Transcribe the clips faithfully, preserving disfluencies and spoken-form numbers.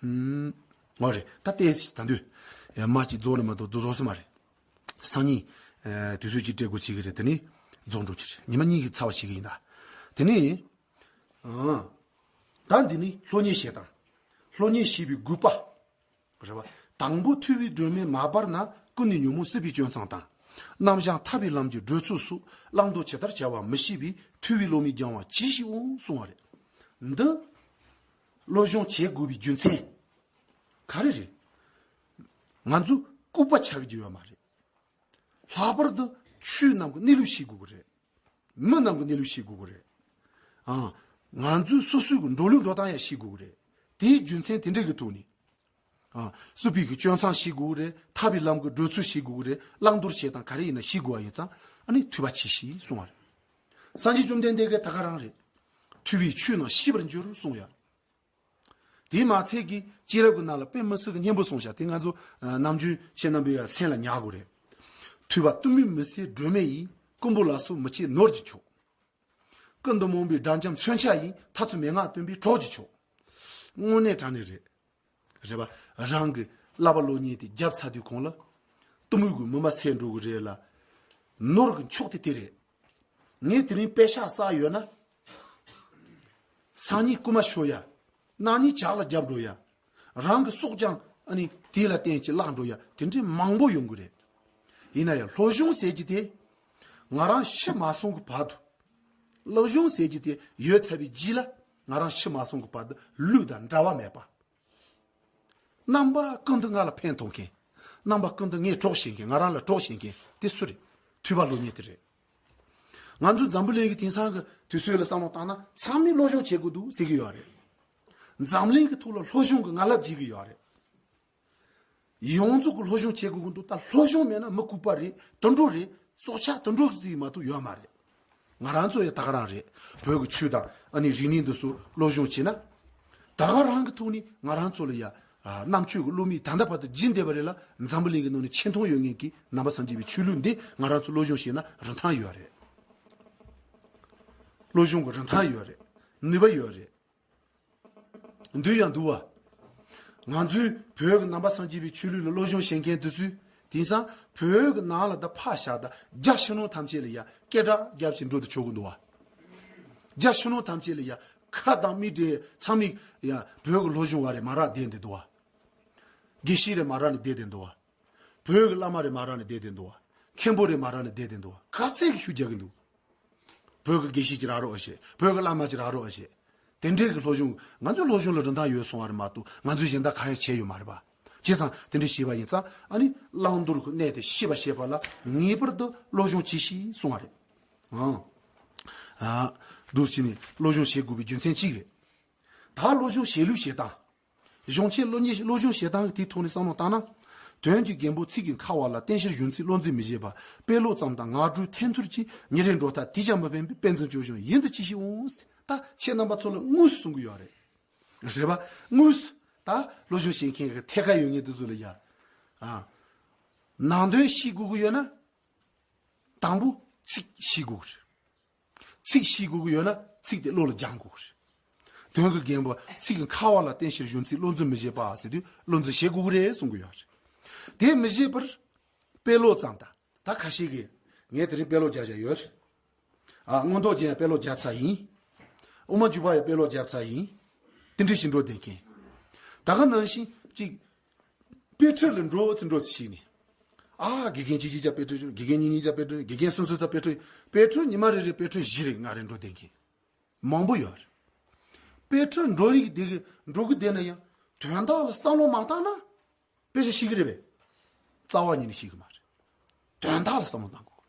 ཨུམ། འོ་རེད། ད་ལྟའི་ད་དུས་ཡ་མ་གཅིག་རྫོགས་ལ་མ་གཏོགས་རྫོགས་སུ་མ་རེད། སང་ཉིན་དུས་ཚོད་གཅིག་སྤྲད་དགོས་བྱེད་ཀྱི་རེད། དེ་ནི་རྫོགས་འགྲོ་གི་རེད། ཉི་མ་གཉིས་ཀྱི་ཚ་བ་བྱེད་ཀྱི་ཡིན་ད། དེ་ནི། ཨང་། ད་འདི་ནི་སློབ་གཉེར་བྱེད་སྟངས། སློབ་གཉེར་བྱེད་པའི་དགོས་པ། རེད་བ། དང་པོ་ཐུབ་པའི་སྒྲོན་མེ་མ་སྦར་ན་ཀུན་ནས་ཉོན་མོངས་སྲིད་པའི་སྐྱོན་མཚང་དང་། རྣམ་གཞག་ཐར་པའི་ལམ་གྱི་བགྲོད་ཚུལ་སོགས་བླང་དོར་ཇི་ལྟར་བྱ་བ་མི་ཤེས་པས་ཐུབ་པའི་སློབ་མའི་སྦྱང་བ་ཇི་ཞིག་འོང་གསུང་བ་རེད། འདི་སློབ་སྦྱོང་བྱེད་དགོས་པའི་རྒྱུ་མཚན་ག་རེ་རེད། ང་ཚོ་ལྐུགས་པ་ཆགས་ཀྱི་ཡོད་མ་རེད། ལྷག་པར་དུ་ཆོས་རྣམས་ཀྱི་གནས་ལུགས་ཤེས་དགོས་ཀྱི་རེད། མི་རྣམས་ཀྱི་གནས་ལུགས་ཤེས་དགོས་ཀྱི་རེད། ཨང་། ང་ཚོའི་སོ་སོའི་གི་འགྲོ་ལུགས་འགྲོ་སྟངས་ཡང་ཤེས་དགོས་ཀྱི་རེད། དེའི་རྒྱུ་མཚན་དེ་འདྲ་གི་ཐོག་ནས། ཨང་། སྲིད་པའི་གི་སྐྱོན་མཚང་ཤེས་དགོས་ཀྱི་རེད། ཐར་པའི་ལམ་གྱི་བགྲོད་ཚུལ་ཤེས་དགོས་ཀྱི་རེད། བླང་དོར་བྱེད་སྟངས་ག་རེ་ཡིན་ན་ཤེས་དགོས་པ་ཡིན་ཙང་ཨ་ནི་ཐོས་པ་བྱས་ཤིག་གསུང་བ་རེད། སངས་རྒྱས་བཅོམ་ལྡན་འདས་ཀྱིས་ད་ག་རང་རེད། ཐོས་པས་ཆོས་རྣམས་ཤེས་པར་འགྱུར་གསུང་ཡ། དེ་མ་ཚད་ཀྱི་སྐྱེས་རབས་ཀྱི་ནང་ལ་དཔེ་མི་སྲིད་ཀྱི་སྙན་པོ་གསུངས་ཤག་དེ་ང་ཚོ་ཨ་ནམ་རྒྱུན་ཁྱེད་རྣམ་པས་ཡང་སེམས་ལ་ཉར་དགོས་རེད། ཐོས་པ་གཏི་མུག་མི་སེལ་སྒྲོན་མེ་ཡིས། རྐུན་པོ་ལ་སོགས་མི་བྱེད་ནོར་གྱི་མཆོག་ཀུན་ཏུ་རྨོངས་པའི་དགྲ་འཇོམས་མཚོན་ཆ་ཡིས། ཐར་ཚུལ་མན་ངག་སྟོན་པའི་གྲོགས་ཀྱི་མཆོག་དངོས་གནས་དྲང་གནས་རེད། རེད་པ། རང་གི་བསླབ་པ་སློབ་གཉེར་དེ་བརྒྱབ་ཚར་དུས་གོང་ལ། གཏི་མུག་གི་མུན་པ་སེལ་འགྲོ་གི་རེད་ལ། ནོར་གྱི་མཆོག་དེ་དེ་རེད། ངས་དེ་རིང་པད་ཤག་བསགས་ཡོད་ན། སང་ཉིན་རྐུན་མ་ཤོར་ཡ། གནངས་ཉིན་ཇག་ལ་རྒྱབ་འགྲོ་ཡ། རང་གི་སྲོག་ཀྱང་ཨ་ནི་དེ་ལ་བརྟེན་ཅིག་བརླག་འགྲོ་ཡ། དེ་འདྲའི་མང་པོ་ཡོང་གི་རེད། ཡིན་ན་ཡང་སློབ་སྦྱོང་ཟེར་གྱི་དེ། ང་རང་ཤི་མ་སོང་གི་བར་དུ། སློབ་སྦྱོང་ཟེར་གྱི་དེ་ཡོད་ཚར་བའི་རྗེས་ལ། ང་རང་ཤི་མ་སོང་གི་བར་དུ་ལུས་དང་འབྲལ་བ་མེད་པ། རྣམ་པ་ཀུན་ཏུ་ང་ལ་ཕན་ཐོགས་མཁན། རྣམ་པ་ཀུན་ཏུ་ངའི་གྲོགས་བྱེད་མཁན། ང་རང་ལ་གྲོགས་བྱེད་མཁན་དེ་སུ་རེད། ཐོས་པ་སློབ་གཉེར་དེ་རེད། ང་ཚོ་འཛམ་བུ་གླིང་གི་དེང་སང་གི་དུས་ཚོད་ལ་བསམ་བློ་བཏང་ན་ཚང་མས་སློབ་སྦྱོང་བྱེད་དགོས་འདུག་ཟེར་གྱི་ཡོད་རེད། འཛམ་གླིང་གི་ཐོག་ལ་སློབ་སྦྱོང་གི་རྔ་ལབ་རྒྱག་གི་ཡོད་རེད། ཡོངས་རྫོགས་ཀྱི་སློབ་སྦྱོང་བྱེད་དགོས་ཀྱི་འདུག་ད་སློབ་སྦྱོང་མེད་ན་མི་ལྐུགས་པ་རེད། དུད་འགྲོ་རེད། སྲོག་ཆགས་དུད་འགྲོ་ཟིག་མ་གཏོགས་ཡོད་མ་རེད། ང་རང་ཚོ་ཡང་ད་ག་རང་རེད། བོད་ཀྱི་ཆོས་དང་ཨ་ནི་རིག་གནས་འདི་ཚོ་སློབ་སྦྱོང་བྱས་ན། ད་ག་རང་གི་ཐོག་ནས་ང་རང་ཚོ་ལ་ཡ། ཨ། རྣམ་དཔྱོད་ཀྱི་བློ་མིག་ད་ལྟ་བར་དུ་རྒྱུན་བསྡད་པ་རེད་ལ། འཛམ་བུ་གླིང་གི་ནང་ནས་ཆེ་མཐོང་ཡོད་མཁན་གྱི་ནང་པ་སངས་རྒྱས་པའི་ཆོས་ལུགས་འདི་ང་རང་ཚོ་སློབ་སྦྱོང་བྱས་ན་རིན་ཐང་ཡོད་རེད། སློབ་སྦྱོང་གི་རིན་ཐང་ཡོད་རེད། ནུས་པ་ཡོད་རེད། འདུག་ཡང་འདུག་བ། ང་ཚོའི་བོད་ཀྱི་ནང་པ་སངས་རྒྱས་པའི་ཆོས་ལུགས་ལ་སློབ་སྦྱོང་བྱེད་མཁན་དེ་ཚོས། དེང་སང་བོད་ཀྱི་ནང་ལ་ད་ཕར་བཞག་ད་རྒྱ་ཕྱི་ནང་ཐམས་ཅད་ལ་ཡ་སྐད་གྲགས་རྒྱབ་ཅིག་འགྲོ་དུ་ཆོག་གི་འདུག་བ། རྒྱ་ཕྱི་ནང་ཐམས་ཅད་ལ་ཡ་ཁ་དང་མིག་དེ་ཚང་མས་ཡ་བོད་ཀྱི་སློབ་སྦྱོང་བ་རེད་མ་རག་བསྡད་འདི་འདུག་བ། དགེ་བཤེས་རེད་མ་རག་ནས་བསྡད་དེ་འདུག་བ། བོད་ཀྱི་བླ་མ་རེད་མ་རག་ནས་བསྡད་དེ་འདུག་བ། མཁན་པོ་རེད་མ་རག་ནས་བསྡད་དེ་འདུག་བ། ག་ཚད་ཀྱི་ཤུགས་རྒྱག་གི་འདུག་བོད་ཀྱི་དགེ་བཤེས་ཀྱི་རག་རོགས་ཨ་ཞེས། བོད་ཀྱི་བླ་མ་ཀྱི་རག་རོགས་ཨ་ཞེས། དེ་འདྲའི་གི་སློབ་སྦྱོང་ང་ཚོའི་སློབ་སྦྱོང་ལ་རིན་ཐང་ཡོད་སོང་བ་རེད་མ་གཏོགས་ང་ཚོས་གཞན་དག་གང་ཡང་བྱས་ཡོད་མ་རེད་པ། བྱས་ཙང་དེ་འདྲ་བྱས་པ་ཡིན་ཙང་ཨ་ནི་བླང་དོར་གྱི་གནས་དེ་ཤེས་པ་བྱེད་པ་ལ་ངེས་པར་དུ་སློབ་སྦྱོང་བྱེད་ཤིག་གསུང་བ་རེད། ཨང་། ཨ། འདུག་བྱས་ནས་སློབ་སྦྱོང་བྱེད་དགོས་པའི་རྒྱུ་མཚན་གཅིག་རེད། ད་སློབ་སྦྱོང་བྱེད་ལུགས་བྱེད་སྟངས། གཞུང་ཆེན་སློབ་གཉེར་སློབ་སྦྱོང་བྱེད་སྟངས་ཀྱི་དེའི་ཐོག་ནས་བསམ་བློ་བཏང་ན། དོན་གྱི་རྒན་པོ་ཚིག་གི་ཁ་བ་ལ། བསྟན་བཤེར་གཞུང་ཚིག་བློ་འཛིན་མི་བྱེད་པ། དཔེ་ཀློག་ཙམ་དང་ངག་སྒྲོས་འཐེན་ཐུར་གྱིས། ཉིན་རེ་འགྲོ་ལྟ་དེས་ཀྱང་མི་ཕན་པའི། དཔེ་འཛིན་སྐྱོར་གཞུང་ཡུན་དུ་ཅི་ཞིག་འོང་། ད་ཁྱེད་རྣམ་པ་ཚོ་ལ་དངོས་སུ་གསུང་གི་ཡོད་རེད། རེད་པ། དངོས་སུ་ད་སློབ་སྦྱོང་བྱེད་མཁན་གྱི་ཐད་ཀར་ཡོད་མཁན་དེ་ཚོ་ལ་ཡ། ཨ། ནང་དོན་ཤེས་དགོས་ཀྱི་ཡོད་ན། དང་པོ་ཚིག་ཤེས་དགོས་ཀྱི་རེད། ཚིག་ཤེས་དགོས་ཀྱི་ཡོད་ན་ཚིག་དེ་བློ་ལ་སྦྱང་དགོས་ཀྱི་རེད། དོན་གྱི་རྒན་པོ་ཚིག་གི་ཁ་བ་ལ། བསྟན་བཤེར་གཞུང་ཚིག་བློ་འཛིན་མི་བྱེད་པ་ཟེར་དུས་བློ་འཛིན་བྱེད་དགོས་ཀྱི་རེད་གསུང་གི་ཡོད་རེད། དེ་མི་བྱེད་པར་དཔེ་ཀློག་ཙམ་དང་། ད་ཁ་ཤས་ཀྱིས་ངས་དེ་རིང་དཔེ་ཀློག་རྒྱག་བཞག་ཡོད་རེད། ཨ། མངོན་རྟོགས་རྒྱན་དཔེ་ཀློག་རྒྱག་ཚར་ཡིན། དབུ་མ་འཇུག་པ་ཡང་དཔེ་ཀློག་རྒྱག་ཚར་ཡིན། དེ་འདྲ་ཞིག་འགྲོ་བསྡད་མཁན། ད་ག་ནང་བཞིན་གཅིག་དཔེ་ཁྲིད་ལ་འགྲོ་ཚུར་འགྲོ་ཚུར་ཞིག་ནས། ཨ། དགེ་རྒན་གཅིག་གཅིག་ཅག་དཔེ་ཁྲིད། དགེ་རྒན་གཉིས་གཉིས་ཅག་དཔེ་ཁྲིད། དགེ་རྒན་གསུམ་གསུམ་ཅག་དཔེ་ཁྲིད། དཔེ་ཁྲིད་ཉི་མ་རེ་རེ་དཔེ་ཁྲིད་བཞི་རེ་ལྔ་རེ་འགྲོ་བསྡད་མཁན་མང་པོ་ཡོད་རེད། དཔེ་ཁྲིད་འགྲོ་རིགས་དེ་གི་འགྲོ་གི་བསྡད་ན་ཡང་དོན་དག་ལ་བསམ་བློ་མ་བཏང་ན་དཔེ་ཆ་ཤེས་གི་རེད་པས། རྩ་བ་ཉིད་ནས་ཤེས་གི་མ་རེད། དོན་དག་ལ་བསམ་བློ་བཏང་དགོས།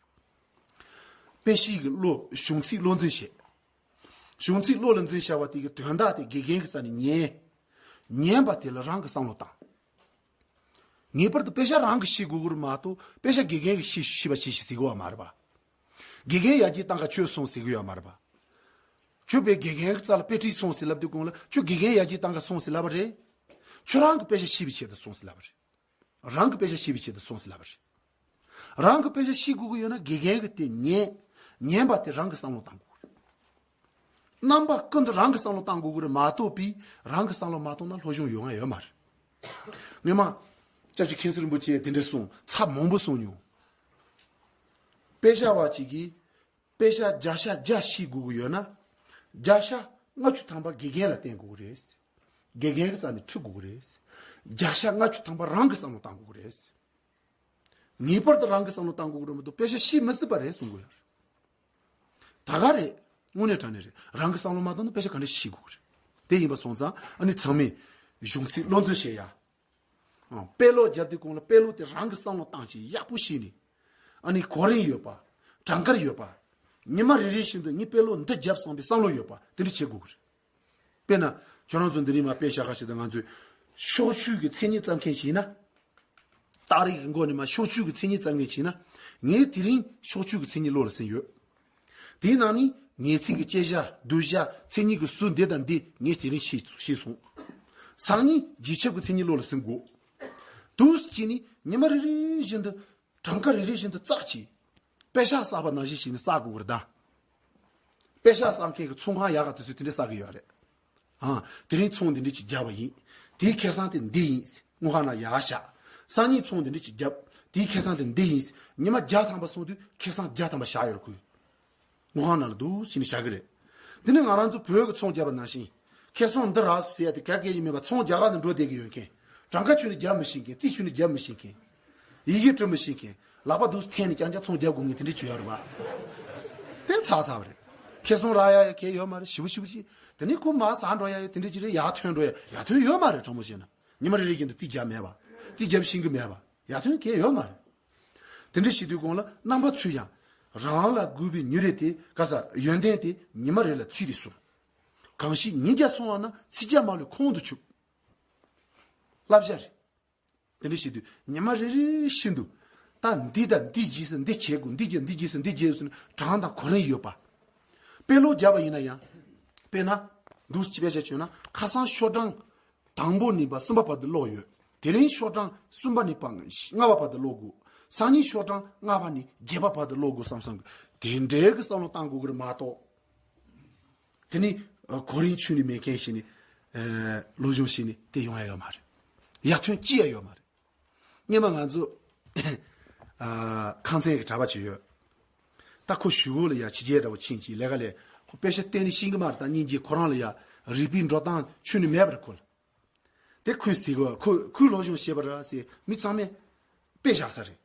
དཔེ་ཤེས་ཀྱི་བློ། གཞུང་ཚིག་བློ་འཛིན་བྱེད། གཞུང་ཚིག་བློ་ལ་འཛིན་བྱ་བ་དེ་གི་དོན་དག་དེ་དགེ་རྒན་གྱི་རྩ་ནས་ཉན། ཉན་པ་དེ་ལ་རང་གི་བསམ་བློ་བཏང་། ངེས་པར་དུ་དཔེ་ཆ་རང་གིས་ཤེས་དགོས་ཀྱི་རེད་མ་གཏོགས་དཔེ་ཆ་དགེ་རྒན་གྱིས་ཤེས་ཤེས་པ་ཤེས་ཤིག་ཟེར་གི་ཡོད་མ་རེད་པ། དགེ་རྒན་ཡར་རྒྱས་བཏང་ག་ཁྱོད་སོང་ཟེར་གི་ཡོད་མ་རེད་པ། ཁྱོད་དཔེ་དགེ་རྒན་གྱི་རྩ་ལ་དཔེ་ཁྲིད་སོང་ཟེར་ལབ་དུས་གོང་ལ་ཁྱོད་དགེ་རྒན་ཡར་རྒྱས་བཏང་ག་སོང་ཟེར་ལབ་པ་རེད། ཁྱོད་རང་གི་དཔེ་ཆ་ཤེས་པའི་ཆེད་དུ་སོང་ཟེར་ལབ་པ་རེད། རང་གི་དཔེ་ཆ་ཤེས་པའི་ཆེད་དུ་སོང་ཟེར་ལབ་པ་རེད། རང་གི་དཔེ་ཆ་ཤེས་དགོས་ཀྱི་ཡོད་ན་དགེ་རྒན་གྱིས་དེ་ཉན། ཉན་པ་དེ་རང་གིས་བསམ་བློ་བཏང་དགོས་རེད། རྣམ་པ་ཀུན་ཏུ་རང་གི་བསམ་བློ་བཏང་དགོས་ཀྱི་རེད་མ་གཏོགས་པའི། རང་གི་བསམ་བློ་མ་བཏང་ན་སློབ་སྦྱོང་ཡོང་ཡ་ཡོད་མ་རེད། སྔོན་མ་སྐྱབས་རྗེ་མཁན་ཟུར་རིན་པོ་ཆེ་དེ་འདྲ་གསུངས། ཚབ་མང་པོ་གསུངས་མྱོང་། དཔེ་ཆ་བ་གཅིག་གིས་དཔེ་ཆ་བརྒྱ་ཆ་བརྒྱ་ཤེས་དགོས་ཀྱི་ཡོད་ན། བརྒྱ་ཆ་ལྔ་བཅུ་ཐམ་པ་དགེ་རྒན་ལ་བསྟེན་དགོས་ཀྱི་རེད། དགེ་རྒན་གྱི་རྩ་ནས་ཁྲིད་དགོས་ཀྱི་རེད། བརྒྱ་ཆ་ལྔ་བཅུ་ཐམ་པ་རང་གི་བསམ་བློ་བཏང་དགོས་ཀྱི་རེད། ངེས་པར་དུ་རང་གི་བསམ་བློ་བཏང་དགོས་ཀྱི་རེད་མ་གཏོགས་དཔེ་ཆ་ཤེས་མི་སྲིད་པ་རེད་གསུང་གི་ཡོད་རེད། ད་ག་རེད། དངོས་གནས་དྲང་གནས་རེད། རང་གི་བསམ་བློ་མ་བཏང་ན་དཔེ་ཆ་ག་འདྲ་ཤེས་དགོས་ཀྱི་རེད། དེ་ཡིན་པ་སོང་ཙང་ཨ་ནི་ཚང་མས་གཞུང་ཚིག་བློ་འཛིན་བྱེད་ཡ། ཨང་། དཔེ་ཀློག་རྒྱབ་དུས་གོང་ལ་དཔེ་ཀློག་དེ་རང་གི་བསམ་བློ་བཏང་བྱས་ཡག་པོ་ཤེས་ནས། ཨ་ནི་གོ་རིམ་ཡོད་པ། གྲངས་ཀ་ཡོད་པ། ཉི་མ་རེ་རེ་བཞིན་དུ་ངས་དཔེ་ཀློག་འདི་བརྒྱབ་སོང་བའི་བསམ་བློ་ཡོད་པ་དེ་འདྲ་བྱེད་དགོས་ཀྱི་རེད། དཔེར་ན། ཁྱོད་རང་ཚོ་འདི་རིང་མ་དཔེ་བཞག་ག་ཞིག་དང་ང་ཚོས་ཕྱོགས་ཆོས་ཀྱི་མཚན་ཉིད་བརྩམས་མཁན་ཞིག་ཡིན་ན། རྟགས་རིགས་ཀྱི་སྒོ་ནས་མ་ཕྱོགས་ཆོས་ཀྱི་མཚན་ཉིད་བརྩམས་མཁན་ཞིག་ཡིན་ན། ངས་དེ་རིང་ཕྱོགས་ཆོས་ཀྱི་མཚན་ཉིད་བློ་ལ་ཟིན་ཡོད། དེའི་ནང་ནས་ངེས་ཚིག་གི་བཅད་བྱ་བསྡུས་བྱ་མཚན་ཉིད་ཀྱི་ཟུར་འདི་དང་འདི་ངས་དེ་རིང་ཤེས་ཤེས་སོང་། སང་ཉིན་རྗེས་ཁྱབ་ཀྱི་མཚན་ཉིད་བློ་ལ་ཟིན་དགོས། འདུག་སེ་བྱས་ནས་ཉི་མ་རེ་རེ་བཞིན་དུ། གྲངས་ཀ་རེ་རེ་བཞིན་དུ་བཙགས་ཀྱིས། པེ་ཤག་བསགས་པ་ནང་བཞིན་བྱས་ནས་བསགས་དགོས་ཀྱི་རེད་ད། པེ་ཤག་བསགས་མཁན་གྱི་ཚོང་ཁང་ཡག་ག་དེ་ཚོས་དེ་འདྲས་བསགས་ཀྱི་ཡོད་རེད། ཨང་། དེ་རིང་ཚོང་འདི་འདྲས་ཅིག་བརྒྱབ་པ་ཡིན། དེའི་ཁེ་བཟང་དེ་འདི་ཡིན། དངུལ་ཁང་ནང་ཡར་བཞག་སང་ཉིན་ཚོང་འདི་འདྲས་ཅིག་བརྒྱབ། དེའི་ཁེ་བཟང་དེ་འདི་ཡིན། ཉི་མ་བརྒྱ་ཐམ་པ་སོང་དུས་ཁེ་བཟང་བརྒྱ་ཐམ་པ་བཞག་ཡོད་རེད་ཁོས། དངུལ་ཁང་ནང་ལ་འདུག་སེ་བྱས་ནས་བཞག་གི་རེད། འདི་ནི་ང་རང་ཚོ་བོད་ཀྱི་ཚོང་བརྒྱབ་པ་ནང་བཞིན། ཁེ་བཟང་འདི་རག་ཟེར་ཡ་དེ་ག་གེ་ཡིན་མེད་པ་ཚོང་རྒྱག་ག་ནས་འགྲོ་བསྡད་ཀྱི་ཡོད་མཁན། གྲངས་ཀ་ཁྱོན་ནས་རྒྱབ་མི་ཤེས་མཁན། རྩིས་ཁྱོན་ནས་རྒྱབ་མི་ཤེས་མཁན། ཡི་གེ་འབྲི་མི་ཤེས་མཁན། ལག་པ་འདུག་སེ་འཐེན་ནས་རྐྱང་རྐྱང་ཚོང་རྒྱབ་དགོས་མཁན་དེ་འདྲས་བྱོས་ཡ་རེད་པ། དེ་ཚར་ཚར་བ་རེད། ཁེ་བཟང་རག་ཡ་ཡ་གལ་ཡོད་མ་རེད། ཞེ་པོ་ཞེ་པོ་ཅིག་དེ་ནས་ཁོ་མར་ཟག་འགྲོ་ཡ་ཡ་དེ་འདྲས་ཅིག་རེད། ཡར་ཐོན་འགྲོ་ཡ་ཡར་ཐོན་ཡོད་མ་རེད། དྲང་མོ་བཤད་ན་ཉི་མ་རེ་རེ་བཞིན་དུ་རྩིས་རྒྱབ་མེད་པ། རྩིས་རྒྱབ་ཤེས་ཀྱི་མེད་པ། ཡར་ཐོན་གལ་ཡོད་མ་རེད། དེ་འདྲ་བྱེད་དུས་གོང་ལ་རྣམ་པ་ཚོས་ཀྱང་རང་ལ་དགོས་པའི་མྱུ་རེ་དེ་ག་ས་ཡོན་ཏན་དེ་ཉི་མ་རེ་ལ་ཚིག་རེ་གསུང་། གང་ཞིག་ཉིས་བརྒྱ་སོང་བ་ན་ཚིག་བརྒྱ་མ་ལུས་ཁོང་དུ་ཆུད། བསླབ་བྱ་རེད། དེ་འདྲ་བྱེད་དུས་ཉི་མ་རེ་རེ་བཞིན་དུ་ད་འདི་དང་འདི་རྗེས་སུ་འདི་བྱེད་དགོས། འདི་རྗེས་འདི་རྗེས་སུ་འདི་རྗེས་སུ་ནི་གྲངས་དང་གོ་རིམ་ཡོད་པ། དཔེ་ཀློག་བརྒྱབ་པ་ཡིན་ན་ཡང་། དཔེར་ན། འདུག་སྤྱི་པའི་ཆ་བྱོས་ན་ཁ་སང་ཤོག་གྲངས། དང་པོ་ནས་ཕར་གསུམ་པ་བར་དུ་ཀློག་ཡོད། དེ་རིང་ཤོག་གྲངས་གསུམ་པ་ནས་ཕར་ལྔ་པ་བར་དུ་ཀློག་དགོས། སང་ཉིན་ཤོག་གྲངས་ལྔ་པ་ནས་བརྒྱད་པ་བར་དུ་ཀློག་དགོས་བསམ་བསམ་གི་དེ་འདྲའི་གི་བསམ་བློ་བཏང་དགོས་ཀྱི་རེད་མ་གཏོགས། དེ་ནི་གོ་རིམ་ཁྱོན་ནས་མེད་མཁན་ཞིག་ནི་སློབ་སྦྱོང་བྱས་ནས་དེ་ཡོང་ཡ་ཡོད་མ་རེད། ཡར་ཐོན་ཅི་ཡ་ཡོད་མ་རེད། སྔོན་མ་ང་ཚོ་ཁང་ཚན་གྱི་གྲྭ་པ་ཅིག་ཡོད། ད་ཁོ་གཞུག་གུ་ལ་ཡ་ཕྱི་རྒྱལ་འདྲ་བོ་ཕྱིན་ཅིག་ལས་ཀ་ལས་ཁོ་དཔེ་ཆ་གཏན་ནས་ཤེས་ཀྱི་མ་རེད། ད་སྙིང་རྗེ་ཁོ་རང་ལ་ཡ་རིག་པའི་འགྲོ་སྟངས་ཁྱོན་ནས་མེད་པ་རེད་ཁོ་ལ། དེ་ཁོས་ཟེར་གོ་ཁོས་ཁོས་སློབ་སྦྱོང་བྱས་པ་རེད་ཟེར་མི་ཚང་མས་དཔེ་བཞག་ས་རེད།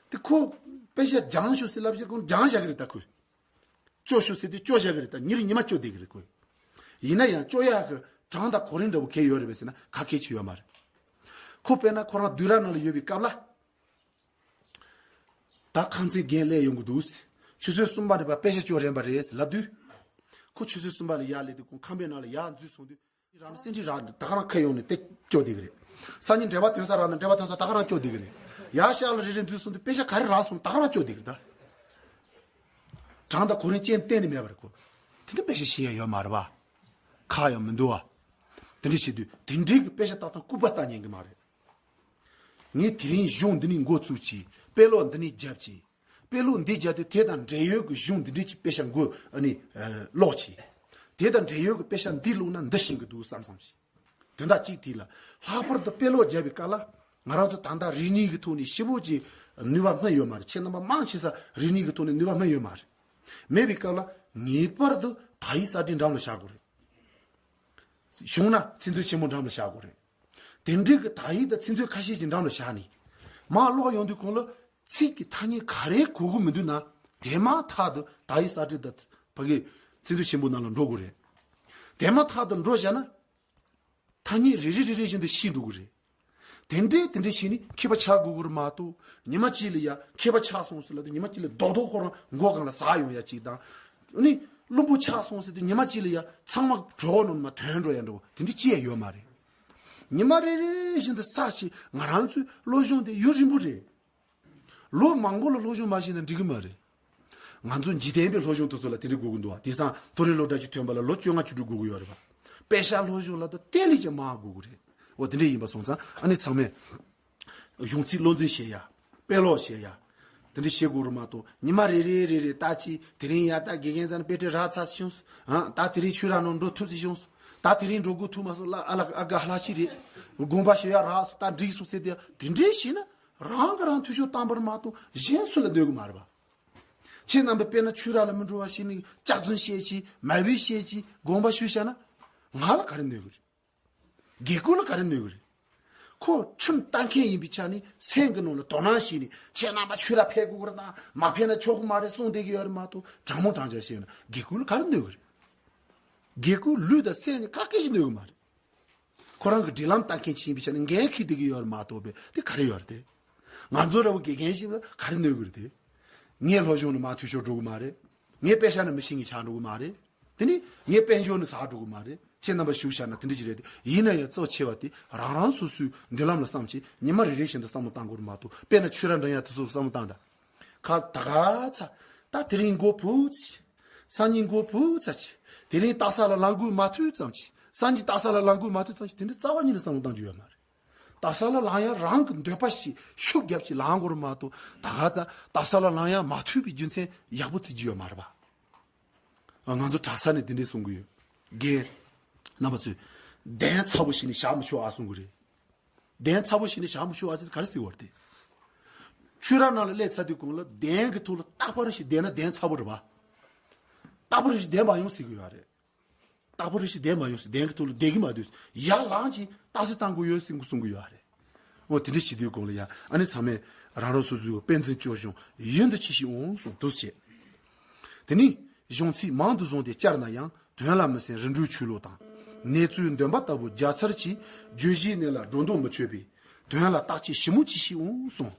དེ་ཁོ་དཔེ་ཆ་སྦྱང་ཤོག་ཟེར་ལབ་བྱས་ཁོ་སྦྱང་བཞག་གི་རེད། ད་ཁོས་སྐྱོར་ཤོག་ཟེར་དུས་སྐྱོར་བཞག་གི་རེད། ད་ཉིན་རེ་ཉི་མ་སྐྱོར་བསྡད་ཀྱི་རེད་ཁོས། ཡིན་ན་ཡང་སྐྱོར་ཡག་གི་གྲངས་དང་གོ་རིམ་འདྲ་བོ་གལ་ཡོད་རེད་པས་ཟེར་ན་ག་གལ་ཆེ་ཡོད་མ་རེད། ཁོ་དཔེར་ན་ཁོ་རང་སྡུད་ར་ནང་ལ་ཡོད་པའི་སྐབས་ལ། ད་ཁང་ཚན་རྒན་སླེབས་ཡོང་གི་འདུག་ཆུ་ཚོད་གསུམ་པ་ནས་ཕར་དཔེ་ཆ་སྐྱོར་རན་པ་རེད་ཟེར་ལབ་དུས། ཁོ་ཆུ་ཚོད་གསུམ་པ་ལ་ཡར་སླེབས་དུས་ཁོང་ཁང་པའི་ནང་ལ་ཡར་འཛུལ་སོང་དུས། རང་སེམས་ཁྲལ་རག་ད་ག་རང་ཁ་ཡོང་ནས་དེ་སྐྱོར་བསྡད་ཀྱི་རེད། སང་ཉིན་འགྲེལ་པ་ཐོན་ས་རག་ན་འགྲེལ་པ་ཐོན་ས་ད་ག་རང་སྐྱོར་བསྡད་ཀྱི་རེད། ཡར་ཤག་ལ་རེ་རེ་འཛུལ་སོང་དུས་དཔེ་ཆ་ག་རེ་རག་སོང་ད་ག་རང་སྐྱོར་བསྡད་ཀྱི་རེད་ད། གྲངས་དང་གོ་རིམ་ཅན་གཏན་ནས་མེད་པ་རེད་ཁོ། དེ་འདྲ་དཔེ་ཆ་ཤེས་ཡ་ཡོད་མ་རེད་པ། ཁག་ཡང་མི་འདུག་བ། དེ་འདྲ་བྱེད་དུས་དེ་འདྲའི་གི་དཔེ་ཆ་ལྟ་སྟངས་ལྐུགས་པ་ལྟ་ཉན་གི་མ་རེད། ངས་དེ་རིང་གཞུང་འདི་ནས་འགོ་བཙུགས་ཀྱིས་དཔེ་ཀློག་འདི་ནས་རྒྱབ་ཀྱིས། དཔེ་ཀློག་འདི་རྒྱབ་དུས་དེ་དང་འབྲེལ་ཡོད་ཀྱི་གཞུང་འདི་འདྲས་ཀྱི་དཔེ་ཆ་འགོ་ཨ་ནི་ཀློག་ཀྱིས། དེ་དང་འབྲེལ་ཡོད་ཀྱི་དཔེ་ཆ་འདི་ཀློག་ན་འདི་ཤེས་ཀྱི་འདུག་བསམ་བསམ་ཞིག་དོན་དག་གཅིག་དེ་ལ་ལྷག་པར་དུ་དཔེ་ཀློག་རྒྱབ་པའི་སྐབས་ལ་ང་རང་ཚོ་ད་ལྟ་རིག་གནས་ཀྱི་ཐོག་ནས་ཞེ་པོ་ཅིག་ནུས་པ་སྨིན་ཡོད་མ་རེད། ཁྱེད་རྣམ་པ་མང་ཆེ་ས་རིག་གནས་ཀྱི་ཐོག་ནས་ནུས་པ་སྨིན་ཡོད་མ་རེད། མེད་པའི་སྐབས་ལ་ངེས་པར་དུ་དག་ཡིག་གསར་བསྒྲིགས་འགྲམ་ལ་བཞག་དགོས་རེད། བྱུང་ན་ཚིག་མཛོད་ཆེན་མོ་འགྲམ་ལ་བཞག་དགོས་རེད། དེ་འདྲའི་གི་དག་ཡིག་དང་ཚིག་མཛོད་ཁ་ཤས་ཀྱི་འགྲམ་ལ་བཞག་ནས། མར་ཀློག་ཡོང་དུས་གོང་ལ་ཚིག་གི་ཐ་སྙད་ག་རེ་གོ་གི་མི་འདུག་ན། དེ་མ་ཐག་ཏུ་དག་ཡིག་གསར་བསྒྲིགས་དང་ཕ་གི་ཚིག་མཛོད་ཆེན་པོ་ནང་ལ་འགྲོ་དགོས་རེད། དེ་མ་ཐག་ཏུ་འགྲོ་བཞག་ན། ཐ་སྙད་རེ་རེ་རེ་རེ་བཞིན་དུ་ཤེས་འགྲོ་གི་རེད། དེ་འདྲས་དེ་འདྲས་བྱས་ནས་མཁས་པ་ཆགས་དགོས་ཀྱི་རེད་མ་གཏོགས། ཉི་མ་གཅིག་ལ་ཡ་མཁས་པ་ཆགས་སོང་ཟེར་ལབ་དུས་ཉི་མ་གཅིག་ལ་རྡོག་རྡོག་ཁོ་རང་མགོ་སྒང་ལ་ཟག་ཡོང་ཡ་གཅིག་དང་། ཨ་ནི་བླུན་པོ་ཆགས་སོང་ཟེར་དུས་ཉི་མ་གཅིག་ལ་ཡ་ཚང་མ་གྲོད་ཁོག་ནང་མར་ཐོན་འགྲོ་ཡ་འདྲ་བོ་དེ་འདྲས་ཅི་ཡང་ཡོད་མ་རེད། ཉི་མ་རེ་རེ་བཞིན་དུ་བསགས་བྱས་ང་རང་ཚོའི་སློབ་སྦྱོང་དེ་ཡུན་རིང་པོ་རེད། ལོ་མང་པོ་ལ་སློབ་སྦྱོང་མ་བྱས་ན་འགྲིག་གི་མ་རེད། ང་ཚོ་འཇིག་རྟེན་པའི་སློབ་སྦྱོང་དེ་ཚོ་ལ་དེ་འདྲ་དགོས་ཀྱི་འདུག་བ། དེང་སང་མཐོ་རིམ་སློབ་གྲྭ་ཅིག་ཐོན་པ་ལ་ལོ་བཅོ་ལྔ་བཅུ་དྲུག་དགོས་ཀྱི་ཡོད་རེད་བ། དཔེ་ཆ་སློབ་སྦྱོང་ལ་ད་དེ་ལས་ཀྱང་མང་དགོས་ཀྱི་རེད། འོ་དེ་འདྲ་ཡིན་པ་སོང་ཙང་ཨ་ནི་ཚང་མས་གཞུང་ཚིག་བློ་འཛིན་བྱེད་ཡ། དཔེ་ཀློག་བྱེད་ཡ། དེ་འདྲ་བྱེད་དགོས་རེད་མ་གཏོགས། ཉི་མ་རེ་རེ་རེ་རེ་ལྟ་ཅི། དེ་རིང་ཡ་ད་དགེ་རྒན་ཚང་ནས་དཔེ་ཁྲིད་རག་ཚར་བྱུང་། ཨ། ད་དེ་རིང་ཆོས་ར་ནང་འགྲོ་ཐུབ་ཅི་བྱུང་། ད་དེ་རིང་འགྲོ་དགོས་ཐུབ་མ་སོང་། ལ་ཨ་ལ་ཨ་ག་ཧ་ལ་ཅི་རེད། དགོངས་པ་ཞུ་ཡ་རག་སོང་། ད་འགྲིག་སོང་ཟེར་དེ་དེ་འདྲ་བྱས་ན་རང་གི་རང་འཐུས་ཤོར་བཏང་བ་རེད་མ་གཏོགས་གཞན་སུ་ལ་གནོད་གི་མ་རེད་པ། ཁྱེད་རྣམ་པས་དཔེར་ན་ཆོས་ར་ལ་མི་འགྲོ་བ་བྱས་ནས་སྐྱག་རྫུན་བཤད་ཅི། མ་བུ་བཤད་ཅི། དགོངས་པ་ཞུ་བྱས་ན་ང་ལ་ག་རེ་གནོད་གི་རེད། དགེ་བསྐོས་ལ་ག་རེ་གནོད་གི་རེད། ཁོ་ཁྲིམས་ལྟ་མཁན་ཡིན་པའི་ཆ་ནས་སེམས་ཀྱི་ནང་ལ་དོ་སྣང་བྱས་ནས་ཁྱེད་རྣམ་པ་ཆོས་ར་ཕེབས་དགོས་རེད་དང་། མ་ཕེབས་ན་ཆོག་གི་མ་རེད་གསུངས་བསྡད་ཀྱི་ཡོད་རེད་མ་གཏོགས། དྲང་མོ་དྲང་བཞག་བཤད་ན་དགེ་བསྐོས་ལ་ག་རེ་གནོད་གི་རེད། དགེ་བསྐོས་ལུས་དང་སེམས་ནི་ག་གེ་ཞིག་གནོད་གི་མ་རེད། ཁོ་རང་གི་སྒྲིག་ལམ་ལྟ་མཁན་ཅིག་ཡིན་པའི་ཆ་ནས་འགན་འཁྱེར་བསྡད་ཀྱི་ཡོད་རེད་མ་གཏོགས། པས་དེ་ག་རེ་ཡོད་རེད་དེ། ང་ཚོ་འདྲ་བོ་དགེ་རྒན་ཞིག་ལ་ག་རེ་གནོད་གི་རེད་དེ། ངས་སློབ་སྦྱོང་ནི་མ་འཐུས་ཤོར་འགྲོ་གི་མ་རེད། ངས་དཔེ་ཆ་ནི་མི་ཤེས་མཁན་ཆགས་འགྲོ་གི་མ་རེད། དེ་ནི་ངས་དཔལ་འབྱོར་ནི་ཟག་འགྲོ་གི་མ་རེད། ཁྱེད་རྣམ་པ་ཞུ་བྱས་ན་དེ་འདྲ་ཅིག་རེད་དེ། ཡིན་ན་ཡང་གཙོ་ཆེ་བ་དེ་རང་རང་སོ་སོའི་མདུན་ལམ་ལ་བསམ་བྱས། ཉི་མ་རེ་རེ་བཞིན་དུ་བསམ་བློ་བཏང་དགོས་རེད་མ་གཏོགས། དཔེར་ན་ཆོས་ར་འགྲོ་ཡ་དེ་ཚོ་བསམ་བློ་བཏང་དང་། ཁ་ད་ག་ཚ། ད་དེ་རིང་མགོ་བུ་ཚི། སང་ཉིན་མགོ་བུ་ཚ་ཆི། དེ་རིང་རྟ་ས་ལ་ལངས་དགོས་མ་ཐུབ་ཙམ་ཆི། སང་ཉིན་རྟ་ས་ལ་ལངས་དགོས་མ་ཐུབ་ཙམ་ཆི། དེ་འདྲ་རྩ་བ་ཉིད་ནས་བསམ་བློ་བཏང་རྒྱུ་ཡོད་མ་རེད། རྟ་ས་ལ་ལངས་ཡ་རང་གི་འདོད་པ་ཞིག་ཤུགས་རྒྱབ་ཀྱིས་ལངས་དགོས་རེད་མ་གཏོགས། ད་ག་ཚ་རྟ་ས་ལ་ལངས་ཡ་མ་ཐུབ་པའི་རྒྱུ་མཚན་ཡག་པོ་བརྩི་རྒྱུ་ཡོད་མ་རེད་པ། ང་ཚོ་གྲྭ་ས་ནས་དེ་འདྲས་གསུང་གི་ཡོད། རྒན། རྣམ་པ་ཚོས། གདན་ཚ་པོ་ཞིག་ནས་བཞག་མི་ཆོག་ཨ་གསུང་གི་རེད། གདན་ཚ་པོ་ཞིག་ནས་བཞག་མི་ཆོག་ཨ་ཟེར་ག་རེ་ཟེར་བ་རེད་དེ། ཆོས་ར་ནང་ལ་སླེབས་ཚར་དུས་གོང་ལ་གདན་གྱི་ཐོག་ལ་རྟག་པར་ཞིག་བསྡད་ན་གདན་ཚ་པོ་རེད་པ། རྟག་པར་ཞིག་བསྡད་མ་ཡོང་ཟེར་གི་ཡོད་རེད། རྟག་པར་ཞིག་བསྡད་མ་ཡོང་ཟེར། གདན་གྱི་ཐོག་ལ་བསྡད་གི་མ་འདུག། ཡར་ལངས་ཀྱིས་རྟགས་གསལ་བཏང་དགོས་ཡོད་ཟེར་གསུང་གི་ཡོད་རེད། འོ་དེ་འདྲ་བྱེད་དུས་གོང་ལ་ཡ་ཨ་ནི་ཚང་མས་རང་རང་སོ་སོའི་དཔེ་འཛིན་སྐྱོར་གཞུང་ཡུན་དུ་གྱིས་ཤིག་འོང་གསུངས་འདུག་བྱས། དེ་ནས་གཞུང་ཚིག་མང་དུ་བཟུང་སྟེ་བསྐྱར་ན་ཡང་དོན་ལ་མི་སེམས་རིམ་གྲོའི་ཆོས་ལུགས་དང་། ནེ་ཙོའི་འདོན་པ་ལྟ་བུ་རྒྱ་ཚར་གྱིས་བརྗོད་གཞིའི་གནས་ལ་སྒྲོ་འདོགས་མི་ཆོད་པས། དོན་ལ་བརྟག་དཔྱད་ཞིབ་མོ་གྱིས་ཤིག་འོང་གསུངས།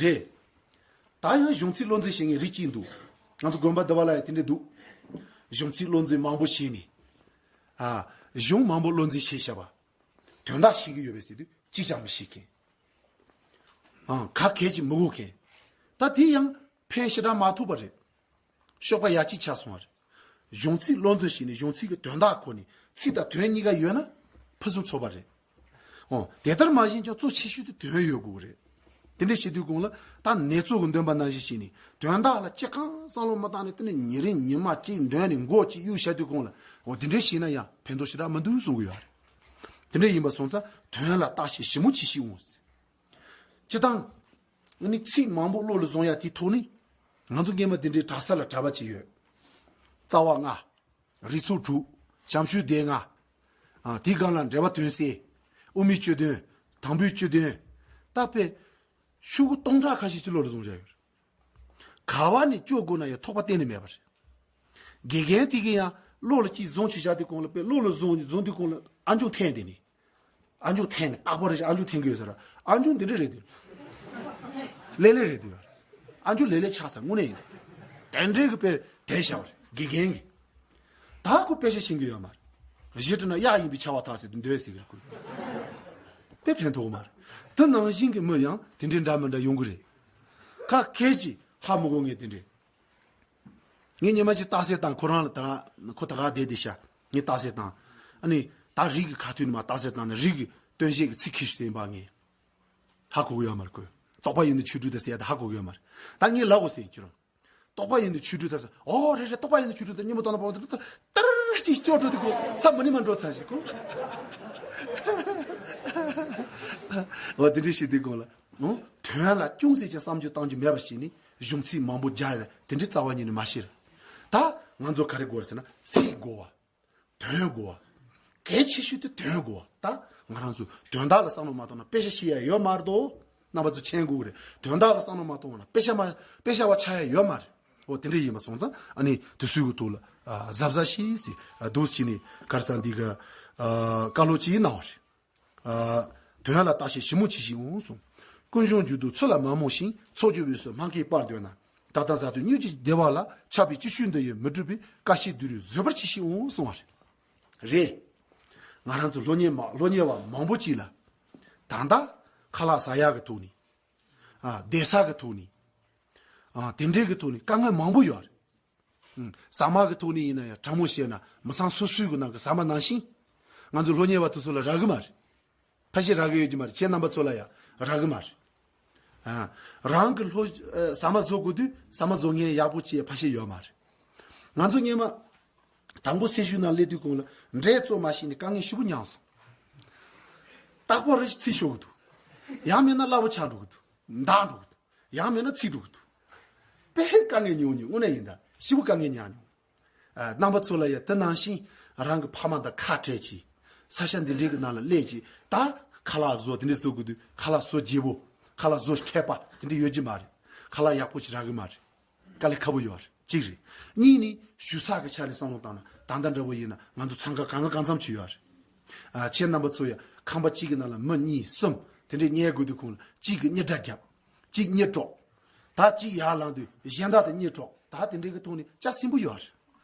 རེད། ད་ཡང་གཞུང་ཚིག་བློ་འཛིན་བྱེད་མཁན་རིགས་གཅིག་འདུག། ང་ཚོ་དགོན་པ་འདི་པ་ལ་ཡང་དེ་འདྲ་འདུག། གཞུང་ཚིག་བློ་འཛིན་མང་པོ་བྱས་ནས། ཨ། གཞུང་མང་པོ་བློ་འཛིན་བྱས་བཞག་པ། དོན་དག་ཤེས་ཀྱི་ཡོད་པས་ཟེར་དུས་གཅིག་ཀྱང་མི་ཤེས་མཁན། ཨང་། ག་གལ་གྱིས་མི་གོ་མཁན། ད་དེ་ཡང་ཕན་ཞེ་དྲག་མ་ཐོགས་པ་རེད། གཤོག་པ་ཡ་གཅིག་ཆགས་སོང་བ་རེད། གཞུང་ཚིག་བློ་འཛིན་བྱས་ནས་གཞུང་ཚིག་གི་དོན་དག་གོ་ནས་ཚིག་དང་དོན་གཉིས་ཀ་ཡོད་ན་ཕུན་སུམ་ཚོགས་པ་རེད། ཨོ། དེ་ལྟར་མ་ཡིན་ཀྱང་གཙོ་ཆེ་ཤོས་དེ་དོན་ཡོད་དགོས་རེད། དེ་འདྲ་བྱེད་དུས་གོང་ལ་ད་ནེ་ཙོ་གི་འདོན་པ་ནང་བཞིན་བྱས་ནས་དོན་དག་ལ་ཅི་གང་བསམ་བློ་མ་བཏང་ནས། དེ་ནས་ཉིན་རེ་ཉི་མ་གཅིག་འདོན་ནས་མགོ་གཅིག་གཡུག་བྱ་དུས་གོང་ལ། ཨོ། དེ་འདྲ་བྱས་ན་ཡང་ཕན་ཐོགས་ཞེ་དྲག་མི་འདུག་གསུང་གི་ཡོད་རེད། དེ་འདྲ་ཡིན་པ་སོང་ཙང་དོན་ལ་བརྟག་དཔྱད་ཞིབ་མོ་གྱིས་ཤིག་འོང་ཟེར། སྤྱིར་བཏང་། ཨ་ནི་ཚིག་མང་པོ་བློ་ལ་བཟུང་ཡ་དེའི་ཐོག་ནས། ང་ཚོ་སྔས་མ་དེ་འདྲའི་གྲྭ་ས་ལ་གྲྭ་པ་ཅིག་ཡོད། རྩ་བ་ལྔ། རིགས་ཚོགས་དྲུག། བྱམས་ཆོས་སྡེ་ལྔ། ཨ། དེའི་སྒང་ལ་འགྲེལ་པ་དོན་གསལ། དབུ་མའི་སྤྱི་དོན། དང་པོའི་སྤྱི་དོན། ད་དཔེ་ཤོག་གུ་སྟོང་ཕྲག་ཁ་ཤས་ཅིག་བློ་ལ་བཟུང་བཞག་ཡོད། ག་བ་ནས་སྐྱོར་དགོས་ན་ཡང་ཐོགས་པ་གཏན་ནས་མེད་པ་རེད། དགེ་རྒན་དེ་གིས་ཡང་བློ་ལ་ཅིག་བཟུང་བྱས་བཞག་དུས་གོང་ལ། དཔེ་བློ་ལ་བཟུང་བཟུང་དུས་གོང་ལ་ཨ་མཆོག་འཐེན་དེ་ནི། ཨ་མཆོག་འཐེན་ནི་རྟག་པར་རེ་ཞིག་ཨ་མཆོག་འཐེན་གི་ཡོད་ས་རེད། ཨ་མཆོག་འདི་འདྲ་རེད་དེ། ལེ་ལེ་རེད་དེ། ཨ་མཆོག་ལེ་ལེ་ཆགས་ཚར་དངོས་གནས་ཡིན། དེ་འདྲའི་གི་དཔེ་དེ་བཞག་པ་རེད་དགེ་རྒན་གི། ད་ཁོ་དཔེ་ཆ་ཤེས་གི་ཡོད་མ་རེད། གཞི་དྲི་ན་གཡག་ཡིན་པས་ཁྱབ་པར་ཐལ་ཟེར་དུས་འདོད་ཟེར་གི་རེད་ཁོ། དཔེ་ཕན་ཐོགས་མ་རེད། དེ་ནང་བཞིན་གི་མི་ཡང་དེ་འདྲའི་འདྲ་མི་འདྲ་ཡོང་གི་རེད། ཁ་ཁད་ཀྱིས་ཧ་མི་གོ་ངས་དེ་འདྲའི། ངས་ཉི་མ་གཅིག་རྟགས་གསལ་བཏང་། ཁོ་རང་ལ་ད་ག་ཁོ་ད་ག་བསྡད་དེ་ཤ། ངས་རྟགས་གསལ་བཏང་། ཨ་ནི་ད་རིགས་ཀྱི་ཁ་ཐུག་ནས་མར་རྟགས་གསལ་བཏང་ནས་རིགས་ཀྱི་སྟོན་བྱེད་ཀྱི་ཚིག་ཁྱེར་ཤོག་ཟེར་ཡིན་པ་ངས། ཧ་གོ་གི་ཡོད་མ་རེད་ཁོས། རྟོག་པ་ཡིན་དུ་ཆོས་དྲུག་དང་ཟེར་ཡ་ད་ཧ་གོ་གི་ཡོད་མ་རེད། ད་ངས་ལབ་དགོས་ཟེར་ཁྱོད་རང་། རྟོག་པ་ཡིན་དུ་ཆོས་དྲུག་དང་ཟེར། ཨོ་རེད་རེད། རྟོག་པ་ཡིན་དུ་ཆོས་དྲུག་དང་གཉིས་པོ་དང་པོ་དང་ཏར་གཅིག་སྐྱོར་འགྲོ་དུས་ཁོ་ས་མ་ནི་མ་འགྲོ་ཚར་ཞིག་ཁོ། ཨོ་དེ་འདྲ་ཞིག་དུས་གོང་ལ། ཨོ། དོན་ལ་ཅུང་ཟད་ཀྱང་བསམ་བློ་བཏང་རྒྱུ་མེད་པ་ཞིག་ནི། གཞུང་ཚིག་མང་པོ་རྒྱག་ཡ་དེ་འདྲའི་རྩ་བ་ཉིད་ནས་མ་ཤེས་ར། ད་ང་ཚོ་ག་རེ་དགོས་རེད་ཟེར་ན་ཚིག་དགོས་པ། དོན་དགོས་པ། གལ་ཆེ་ཤོས་དེ་དོན་དགོས་པ། ད་ང་རང་ཚོ་དོན་དག་ལ་བསམ་བློ་མ་གཏོང་ན་དཔེ་ཆ་ཤེས་ཡ་ཡོད་མ་རེད་དོ། རྣམ་པ་ཚོ་མཁྱེན་དགོས་ཀྱི་རེད། དོན་དག་ལ་བསམ་བློ་མ་གཏོང་བ་ན་དཔེ་ཆ་མ་དཔེ་ཆ་བ་ཆགས་ཡ་ཡོད་མ་རེད། འོ་དེ་འདྲ་ཡིན་པ་སོང་ཙང་ཨ་ནི་དེ་ཚོའི་གི་ཐོག་ལ་ཨ་གཟབ་གཟབ་བྱེད་ཟེར། ཨ་འདུག་སེ་བྱས་ནས་ག་རེ་ཟེར་འདི་གི་ཨ་བཀའ་སློབ་ཅིག་གནང་བ་རེད། ཨ་དོན་ལ་བརྟག་དཔྱད་ཞིབ་མོ་ཅིག་བྱེད་འོང་གསུངས། ཀུན་འབྱུང་འགྱུར་ལྡོག་ཚུལ་ལ་མ་རྨོངས་ཤིང་། ཚོགས་ཀྱི་འོས་སུ་སྨྲ་མཁས་པར་འདོད་ན། ད་ལྟ་གཟའ་དུས་སྙིགས་ཀྱི་བདེ་བ་ལ། ཆགས་པའི་སྤྱི་ཆོས་འདི་ཡིས་མི་གྲུབ་པས། བཀའ་བཤད་སྡུད་རུས་བཟོད་པར་གྱིས་ཤིག་འོང་གསུངས་པ་རེད། རེད། ང་རང་ཚོ་སློབ་གཉེར་མ་སློབ་གཉེར་བ་མང་པོ་ཅིག་ལ་ད་ལྟ་ཁ་ལག་ཟ་ཡག་གི་ཐོག་ནས། ཨ་བསྡད་ས་གི་ཐོག་ནས། ཨ་དེ་འདྲའི་གི་ཐོག་ནས་དཀའ་ངལ་མང་པོ་ཡོད་རེད། ཨང་། ཟ་མ་གི་ཐོག་ནས་ཡིན་ན་ཡང་དྲང་མོ་བཤད་ན་མི་ཚང་སོ་སོའི་གི་ནང་གི་ཟ་མ་ནང་བཞིན། ང་ཚོ་སློབ་གཉེར་བ་དེ་ཚོ་ལ་རག་གི་མ་རེད། ཕལ་ཆེར་རག་གི་ཡོད་ཀྱི་མ་རེད། ཁྱེད་རྣམ་པ་ཚོ་ལ་ཡང་རག་གི་མ་རེད། ཨ། རང་གི་སློབ་ཨ། ཟ་མ་བཟོ་དགོས་དུས་ཟ་མ་བཟོ་མཁན་ཡག་པོ་བྱེད་ཕ་ཤེས་ཡོད་མ་རེད། ང་ཚོ་སྔོན་མ་དང་པོ་སེར་ཤུལ་ནང་སླེབས་དུས་གོང་ལ་འབྲས་བཙོ་མ་ཤེས་ནས་དཀའ་ངལ་ཞེ་པོ་མྱངས་སོང་། རྟག་པར་རེ་ཞིག་ཚིག་ཤོར་གི་འདུག། ཡང་མིན་ན་སླ་པོ་ཆགས་འགྲོ་གི་འདུག། འདག་འགྲོ་གི་འདུག། ཡང་མིན་ན་ཚིག་འགྲོ་གི་འདུག། དཔེ་དཀའ་ངལ་མྱོང་མྱོང་། དངོས་གནས་ཡིན་ད། ཞེ་པོ་དཀའ་ངལ་མྱངས་མྱོང་། ཨ། རྣམ་པ་ཚོ་ལ་ཡང་དེ་ནང་བཞིན་རང་གི་ཕ་མ་དང་ཁ་བྲལ་གྱིས་ས་ཆ་འདི་འདྲའི་གི་ནང་ལ་སླེབས་ཀྱིས་ད་ཁ་ལག་བཟོ་དེ་འདྲའི་བཟོ་དགོས་དུས་ཁ་ལག་བཟོ་བརྗེ་པོ། ཁ་ལག་བཟོ་མཁས་པ་དེ་འདྲ་ཡོད་ཀྱི་མ་རེད། ཁ་ལག་ཡག་པོ་ཞིག་རག་གི་མ་རེད། དཀའ་ལས་ཁག་པོ་ཡོད་རེད། གཅིག་རེད། གཉིས་ནི་ཞུ་ས་གི་ཆ་ནས་བསམ་བློ་བཏང་ན་ད་ལྟ་འདྲ་པོ་ཡིན་ན་ང་ཚོ་འཚང་ཁ་གང་ཚང་གང་འཚམ་ཅིག་ཡོད་རེད། ཨ། ཁྱེད་རྣམ་པ་ཚོ་ཡང་ཁང་པ་གཅིག་གི་ནང་ལ་མི་གཉིས་གསུམ་དེ་འདྲའི་ཉལ་དགོས་དུས་ཁོང་ལ་གཅིག་གིས་གཉིད་སྒྲ་བརྒྱབ། གཅིག་གཉིད་དཀྲོག། ད་གཅིག་ཡར་ལངས་དུས་གཞན་དག་དང་གཉིད་དཀྲོག། ད་དེ་འདྲའི་གི་ཐོག་ནས་ལྕགས་སྲིན་པོ་ཡོད་རེད།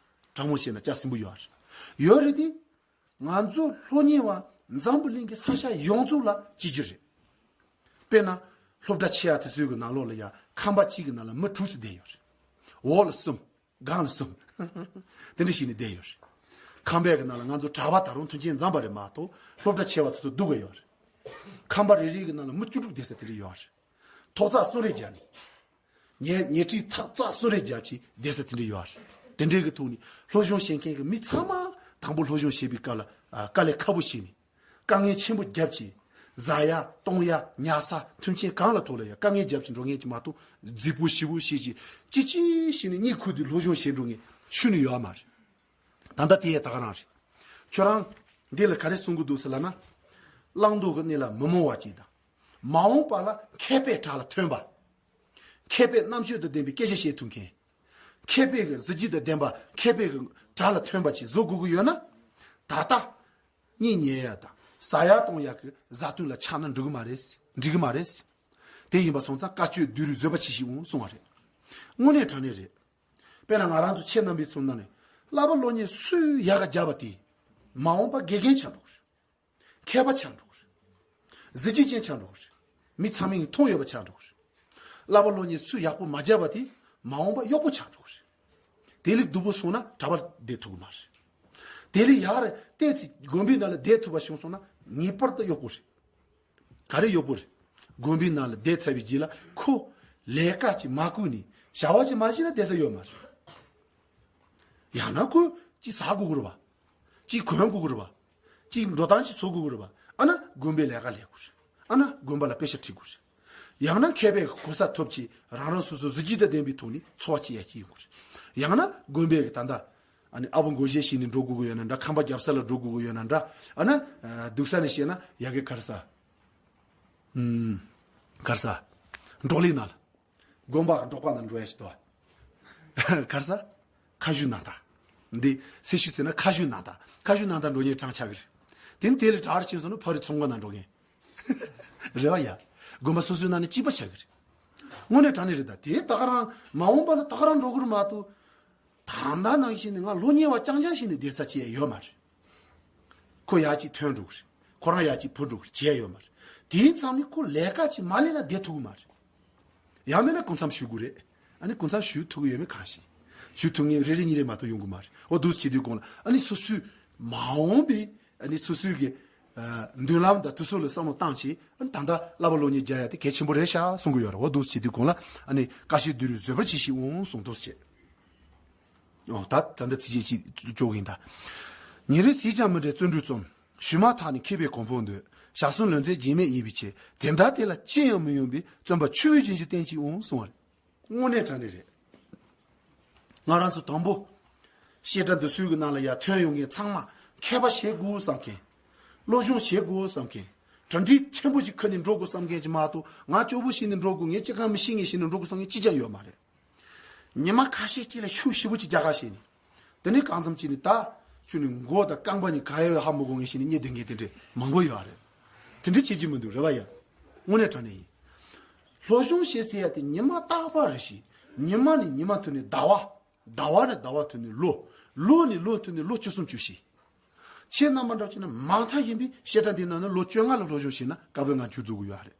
དྲང་མོ་བཤད་ན་ལྕགས་སྲིན་པོ་ཡོད་རེད། ཡོད་རེད་དེ། ང་ཚོ་སློབ་གཉེར་བ་འཛམ་བུ་གླིང་གི་ས་ཆ་ཡོངས་རྫོགས་ལ་གཅིག་གྱུར་རེད། དཔེར་ན། སློབ་གྲྭ་ཆེ་བ་དེ་ཚོའི་གི་ནང་ལོགས་ལ་ཡང་ཁང་པ་གཅིག་གི་ནང་ལ་མི་དྲུག་ཙམ་བསྡད་ཡོད་རེད། འོག་ལ་གསུམ། སྒང་ལ་གསུམ། དེ་འདྲ་ཞིག་ནས་བསྡད་ཡོད་རེད། ཁང་པའི་གི་ནང་ལ་ང་ཚོ་གྲྭ་པ་ད་རུང་མཐུན་རྐྱེན་འཛོམས་པ་རེད་མ་གཏོགས་སློབ་གྲྭ་ཆེ་བ་དེ་ཚོ་སྡུག་གི་ཡོད་རེད། ཁང་པ་རེ་རེ་གི་ནང་ལ་མི་བཅུ་དྲུག་བསྡད་ས་དེ་འདྲ་ཡོད་རེད། ཐོག་བརྩེགས་གསུམ་རེ་བརྒྱབ་ནས། ཉལ་ཉལ་ཁྲི་ཐོག་བརྩེགས་གསུམ་རེ་བརྒྱབ་ཅིག་བསྡད་ས་དེ་འདྲ་ཡོད་རེད། དེ་འདྲའི་གི་ཐོག་ནས་སློབ་སྦྱོང་བྱེད་མཁན་གི་མི་ཚང་མ་དང་པོ་སློབ་སྦྱོང་བྱེད་པའི་སྐབས་ལ་ཨ། དཀའ་ལས་ཁག་པོ་བྱས་ནས། དཀའ་ངལ་ཆེན་པོ་བརྒྱབ་ཅིག། ཟ་ཡ་བཏུང་ཡ་ཉལ་ས་མཐུན་རྐྱེན་གང་ལ་ཐོགས་ལ་ཡ་དཀའ་ངལ་བརྒྱབ་ཅིག་འགྲོ་མཁན་ཅིག་མ་གཏོགས་རྫིག་པོ་ཞི་བོ་བྱས་ཅིག་ཅི་ཅི་བྱས་ནས་གཉིད་ཁུག་དུས་སློབ་སྦྱོང་བྱེད་འགྲོ་མཁན་ཤུལ་ནས་ཡོད་མ་རེད། ད་ལྟ་དེ་ཡང་ད་ག་རང་རེད། ཁྱོད་རང་འདི་ལ་ག་རེ་གསུང་གི་འདུག་ཟེར་ལབ་ན། བླང་དོར་གྱི་གནས་ལ་མི་རྨོངས་པ་ཅིག་དང་། མ་འོངས་པ་ལ་མཁས་པའི་གྲལ་ལ་ཐོན་པ། མཁས་པའི་རྣམ་དཔྱོད་དང་ལྡན་པའི་སྐད་ཆ་བཤད་ཐུབ་མཁན། མཁས་པའི་གཟི་བརྗིད་དང་ལྡན་པ། མཁས་པའི་གྲལ་ལ་ཐོན་པ་ཅིག་བཟོ་དགོས་ཀྱི་ཡོད་ན། ད་ལྟ་གཉིད་ཉལ་ཡ་དང་ཟ་ཡ་བཏུང་ཡ་གི་བཟའ་བཏུང་ལ་ཆགས་ན་འགྲིག་གི་མ་རེད། འགྲིག་གི་མ་རེད། དེ་ཡིན་པ་སོང་ཙང་དཀའ་སྤྱད་སྡུག་རུས་བཟོད་པ་ཇི་བཞིན་འོང་གསུང་བ་རེད། དངོས་གནས་དྲང་གནས་རེད། དཔེར་ན་ང་རང་ཚོ་ཁྱེད་རྣམ་པའི་ཚོ་ནང་ནས་བསླབ་པ་སློབ་གཉེར་སུས་ཡག་ག་བརྒྱབ་པ་དེ། མ་འོངས་པ་དགེ་རྒན་ཆགས་འགྲོ་གི་རེད། མཁས་པ་ཆགས་འགྲོ་གི་རེད། གཟི་བརྗིད་ཅན་ཆགས་འགྲོ་གི་རེད། མི་ཚང་མས་མཐོང་ཡོད་པ་ཆགས་འགྲོ་གི་རེད། བསླབ་པ་སློབ་གཉེར་སུས་ཡག་པོ་མ་བརྒྱབ་པ་དེ་མ་འོངས་པ་གཡོག་པོ་ཆགས་འགྲོ་གི་རེད། དེ་ལས་སྡུག་པོ་སོང་ན་གྲྭ་པར་བསྡད་ཐུབ་ཀྱི་མ་རེད། དེ་ལས་ཡག་རེད་བལྟས་ཚེ་དགོན་པའི་ནང་ལ་བསྡད་ཐུབ་པ་བྱུང་སོང་ན་ངེས་པར་དུ་གཡོག་པོ་རེད། ག་རེ་གཡོག་པོ་རེད། དགོན་པའི་ནང་ལ་བསྡད་ཚར་བའི་རྗེས་ལ་ཁོ་ལས་ཀ་ཅིག་མ་བསྐུར་ནས་བྱ་བ་ཅིག་མ་བྱས་ན་བསྡད་ས་ཡོད་མ་རེད། ཡང་ན་ཁོས་ཅིག་ཟ་དགོས་ཀྱི་རེད་པ། ཅིག་གོན་དགོས་ཀྱི་རེད་པ། ཅིག་འགྲོ་སྟངས་ཅིག་བཟོ་དགོས་ཀྱི་རེད་པ། ཨ་ན་དགོན་པའི་ལས་ཀ་ལས་དགོས་རེད། ཨ་ན་དགོན་པ་ལ་དཔེ་ཆ་ཁྲིད་དགོས་རེད། ཡང་ན་མཁས་པའི་གོ་ས་ཐོབ་ཅིག་རང་རང་སོ་སོ་གཟི་བརྗིད་དང་ལྡན་པའི་ཐོག་ནས་འཚོ་བ་སྐྱེལ་ཡ་སྐྱེལ་དགོས་རེད། ཡང་ན་དགོན་པའི་གི་ད་ལྟ་ཨ་ནི་ཨ་བོ་འགོ་བཞེས་བྱས་ནས་འགྲོ་དགོས་ཀྱི་ཡོད་ན་འདྲ། ཁང་པ་རྒྱབ་ས་ལ་འགྲོ་དགོས་ཀྱི་ཡོད་ན་འདྲ། ཨ་ན་སྡུག་ས་ནས་བཤད་ན་ཡ་གི་ག་རེ་ཟ། ཨུམ། ག་རེ་ཟ། འབྲོག་གླིང་ནང་ལ། དགོན་པ་འབྲོག་པ་ནང་འགྲོ་ཡ་ཞིག་འདུག་ག་ག་རེ་ཟ། མཁའ་ཤུལ་ནང་ད། འདི་སེར་ཤུལ་ཟེར་ན་མཁའ་ཤུལ་ནང་ད། མཁའ་ཤུལ་ནང་ད་འགྲོ་མཁན་གྲངས་ཆགས་ཀྱི་རེད། དེ་ནི་དེ་ལས་དྲག་རེ་ཕྱིན་སོང་ན་ཕ་རི་ཚོང་ཁང་ནང་འགྲོ་མཁན། རེད་བ་ཡ། དགོན་པ་སོ་སོའི་ནང་ནས་གཅིག་པ་ཆགས་ཀྱི་རེད། དངོས་གནས་དྲང་གནས་རེད་ད། དེ་ད་ག་རང་མ་འོངས་པ་ལ་ད་ག་རང་འགྲོ་གི་རེད་མ་གཏོགས། ད་ལྟ་ནང་བཞིན་ནས་ང་སློབ་གཉེར་བ་རྐྱང་རྐྱང་ཞིག་ནས་བསྡད་ས་བྱས་ཡོད་མ་རེད། ཁོ་ཡར་གཅིག་ཐོན་འགྲོ་གི་རེད། ཁོ་རང་ཡར་གཅིག་བུད་འགྲོ་གི་རེད། བྱས་ཡོད་མ་རེད། དེའི་མཚམས་ནས་ཁོ་ལས་ཀ་ཅིག་མ་ལས་ན་བསྡད་ཐུབ་ཀྱི་མ་རེད། ཡང་མིན་ན་སྐུ་མཚམས་ཞུ་དགོས་རེད། ཨ་ནི་སྐུ་མཚམས་ཞུ་ཐུབ་ཀྱི་ཡོད་མེད་གང་ཤེས། ཞུ་ཐུབ་མཁན་རེ་རེ་གཉིས་རེ་མ་གཏོགས་ཡོང་གི་མ་རེད། འོ་འདུག་སེ་བྱེད་དུས་གོང་ལ་ཨ་ནི་སོ་སོའི་མ་འོངས་པའི་ཨ་ནི་སོ་སོའི་གི་ཨ་མདུན་ལམ་དང་དུས་ཚོད་ལ་བསམ་བློ་བཏང་བྱས། ཨ་ནི་ད་ལྟ་བསླབ་པ་སློབ་གཉེར་རྒྱག་ཡ་དེ་གལ་ཆེན་པོ་རེད་ཤག་གསུང་གི་ཡོད་རེད། འོ་འདུག་སེ་བྱེད་དུས་གོང་ལ་ཨ་ནི་དཀའ་སྤྱད་སྡུག་རུས་བཟོད་པར་གྱིས་ཤིག་འོང་གསུངས་འདུག་སེ་བྱས། འོ་ད་ད་ལྟ་ཚིགས་བཅད་གཅིག་བཅོ་གི་ཡིན་ད། ཉིན་རེ་ཟས་ཀྱང་མི་འབྲལ་བརྩོན་འགྲུས་རྩོམ། ཞུན་མ་འཐག་ནས་མཁས་པའི་གོ་འཕང་འདོད། ཞག་གསུམ་ལོན་ཚད་རྗེས་མེད་ཡིན་པའི་ཕྱིར། དེ་འདྲ་དེ་ལ་ཅི་ཡང་མི་གཡོ་བའི། བརྩོན་པ་ཆུ་བོའི་རྒྱུན་ཞིག་བསྟེན་ཅིག་འོང་གསུང་བ་རེད། དངོས་གནས་དྲང་གནས་རེད། ང་རང་ཚོ་དང་པོ། བཤད་གྲྭ་འདི་ཚོའི་གི་ནང་ལ་ཡར་ཐོན་ཡོང་མཁན་ཚང་མ་མཁས་པ་བྱེད་དགོས་བསམ་མཁན། སློབ་སྦྱོང་བྱེད་དགོས་བསམ་མཁན། གྲ་སྒྲིག་ཆེན་པོ་ཞིག་ཁུར་ནས་འགྲོ་དགོས་བསམ་མཁན་ཅིག་མ་གཏོགས། ང་སྐྱོ་པོ་བྱས་ནས་འགྲོ་དགོས། ངས་ཅི་གང་མི་ཤེས་ངས་བྱས་ནས་འགྲོ་དགོས་བསམ་མཁན་གཅིག་ཀྱང་ཡོད་མ་རེད། ཉི་མ་ཁ་ཤས་ཅིག་ལ་ཤུགས་ཞེ་པོ་ཅིག་རྒྱག་ག་བྱས་ནས། དེ་ནས་གང་འཚམ་ཅིག་ནས་ད་ཁྱོད་ནི་མགོ་དང་རྐང་པ་གཉིས་ག་ཡོད་ཧ་མི་གོ་ངས་བྱས་ནས་གཉིད་སྡོད་མཁན་དེ་འདྲས་མང་པོ་ཡོད་རེད། དེ་འདྲས་བྱེད་ཀྱི་མི་འདུག་རེད་བ་ཡ། དངོས་གནས་དྲང་གནས་ཡིན། སློབ་སྦྱོང་བྱེད་ཟེར་ཡ་དེ་ཉི་མ་རྟག་པར་རེ་བྱེད། ཉི་མ་ནས་ཉི་མ་མཐུད་ནས་ཟླ་བ། ཟླ་བ་ནས་ཟླ་བ་མཐུད་ནས་ལོ། ལོ་ནས་ལོ་མཐུད་ནས་ལོ་བཅུ་གསུམ་བཅུ་བཞི། ཁྱེད་རྣམ་པ་འདྲ་བྱས་ན་མ་མཐའ་ཡིན་པའི་བཤད་གྲྭ་འདི་ནང་ནས་ལོ་བཅོ་ལྔ་ལ་སློབ་སྦྱོང་བྱས་ན་བཀའ་པོད་ལྔ་མཇུག་རྫོགས་ཀྱི་ཡོད་རེད།